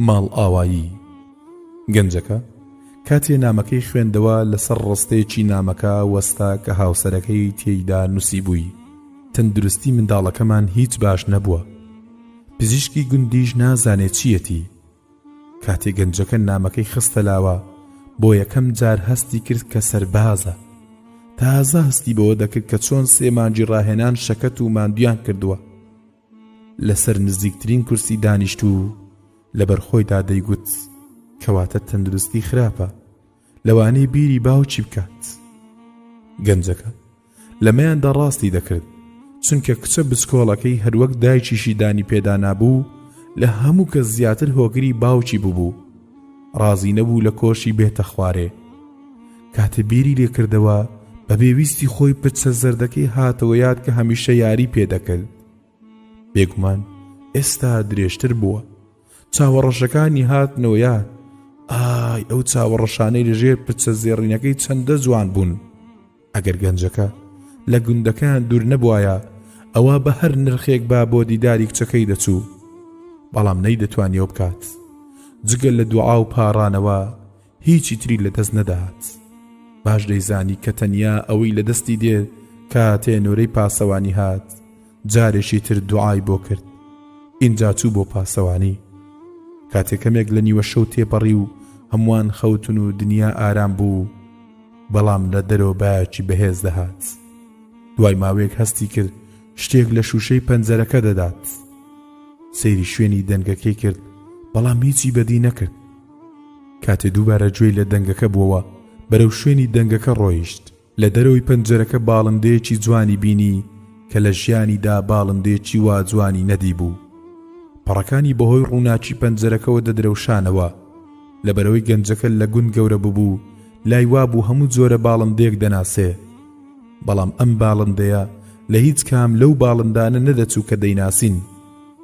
ماڵئاوایی. گەنجەکە کاتێ نامەکەی خوێندەوە لەسەر ڕستەیەکی نامەکە وەستا کە هاوسەرەکەی تێیدا نووسیبووی، تەندروستی منداڵەکەمان هیچ باش نەبووە. پزیشکی گوندیش نازانێ چییەتی. کاتێ گەنجەکە نامەکەی خستە لاوە بۆ یەکەم جار هەستی کرد کە سەربازە. تازە هەستی بەوە دەکرد کە چۆن سێ مانگی ڕاهێنان شەکەت و ماندوویان کردووە. لەسەر نزیکترین کورسی دانیشت و لەبەر خۆیدا دەیگوت کەواتە تەندروستی خراپە لەوانەیە بیری باوکی بکات. گەنجەکە لەمەیاندا ڕاستی دەکرد چونکە کچە بچکۆڵەکەی هەروەک دایکیشی دانی پێدا نابوو لە هەموو کەس زیاتر هۆگری باوکی ببوو ڕازی نەبوو لە کۆشی بێتە خوارێ کاتێ بیری لێ کردەوە بەبێ ویستی خۆی پرچە زەردەکەی هاتەوە یاد کە هەمیشە یاری پێ دەکرد. بێگومان ئێستا درێژتر بووە. چاوە ڕەشەکانی هاتنەوە یاد. ئای ئەو چاوە ڕەشانەی لە ژێر پرچە زێڕینەکەی چەندە جوان بوون. ئەگەر گەنجەکە لە گوندەکەیان دوور نەبوایە ئەوا بە هەر نرخێک با بۆ دیداری کچەکەی دەچوو. بەڵام نەیدەتوانی ئەو بکات. جگە لە دوعا و پاڕانەوە هیچی تری لە دەست نەدەهات. باش دەیزانی کە تەنیا ئەوەی لە دەستی دێت کاتێ نۆرەی پاسەوانی هات جارێکی تر دوعای بۆ کرد. ئینجا چوو بۆ پاسەوانی. کاتێ کەمێک لە نیوە شەو تێپەڕی و هەمووان خەوتن و دنیا ئارام بوو، بەڵام لە دەرەوە بایەکی بەهێز دەهات. دوای ماوەیەک هەستی کرد شتێک لە شووشەی پەنجەرەکە دەدات. سەیری شوێنی دەنگەکەی کرد، بەڵام هیچی بەدی نەکرد. کاتێ دووبارە گوێی لە دەنگەکە بووەوە، بەرەو شوێنی دەنگەکە ڕۆیشت. لە دەرەوەی پەنجەرەکە باڵندەیەکی جوانی بینی کە لە ژیانیدا باڵندەیەکی وا جوانی نەدیبوو. پەڕەکانی بەهۆی ڕووناکی پەنجەرەکەوە دەدرەوشانەوە. لەبەرئەوەی گەنجەکە لە گوند گەورە ببوو، لای وابوو هەموو جۆرە باڵندەیەک دەناسێ. بەڵام ئەم باڵندەیە لە هیچ کام لەو باڵندانە نەدەچوو کە دەیناسین.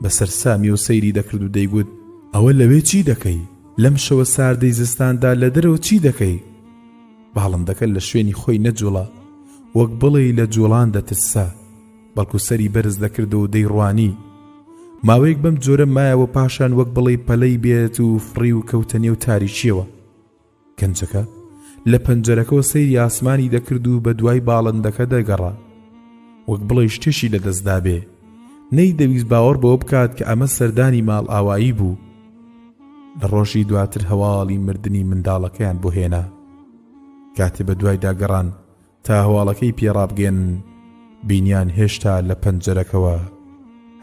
بە سەرسامیەوە سەیری دەکرد و دەیگوت. ئەوە لەوێ چی دەکەی؟ لەم شەوە ساردەی زستاندا لە دەرەوە چی دەکەی؟ باڵندەکە لە شوێنی خۆی نەجوڵا، وەک بڵێی لە جوڵان دەترسا، بەڵکو سەری بەرز دەکردەوە و دەیڕوانی. ماوەیەک بەم جۆرە مایەوە پاشان وەک بڵێی پەلەی بێت و فڕی و کەوتە نێو تاریکییەوە. گەنجەکە لە پەنجەرەکەوە سەیری ئاسمانی دەکرد و بە دوای باڵندەکە دەگەڕا. وەک بڵێی شتێکی لەدەست دابێ. نەیدەویست باوەڕ بەوە بکات کە ئەمە سەردانی ماڵئاوایی بوو. لە ڕۆژی دواتر هەواڵی مردنی منداڵەکەیان بۆ هێنا. کاتێ بە دوایدا گەڕان تا هەواڵەکەی پێ ڕابگەیەنن، بینیان هێشتا لە پەنجەرەکەوە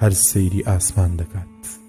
هەر سەیری ئاسمان دەکات.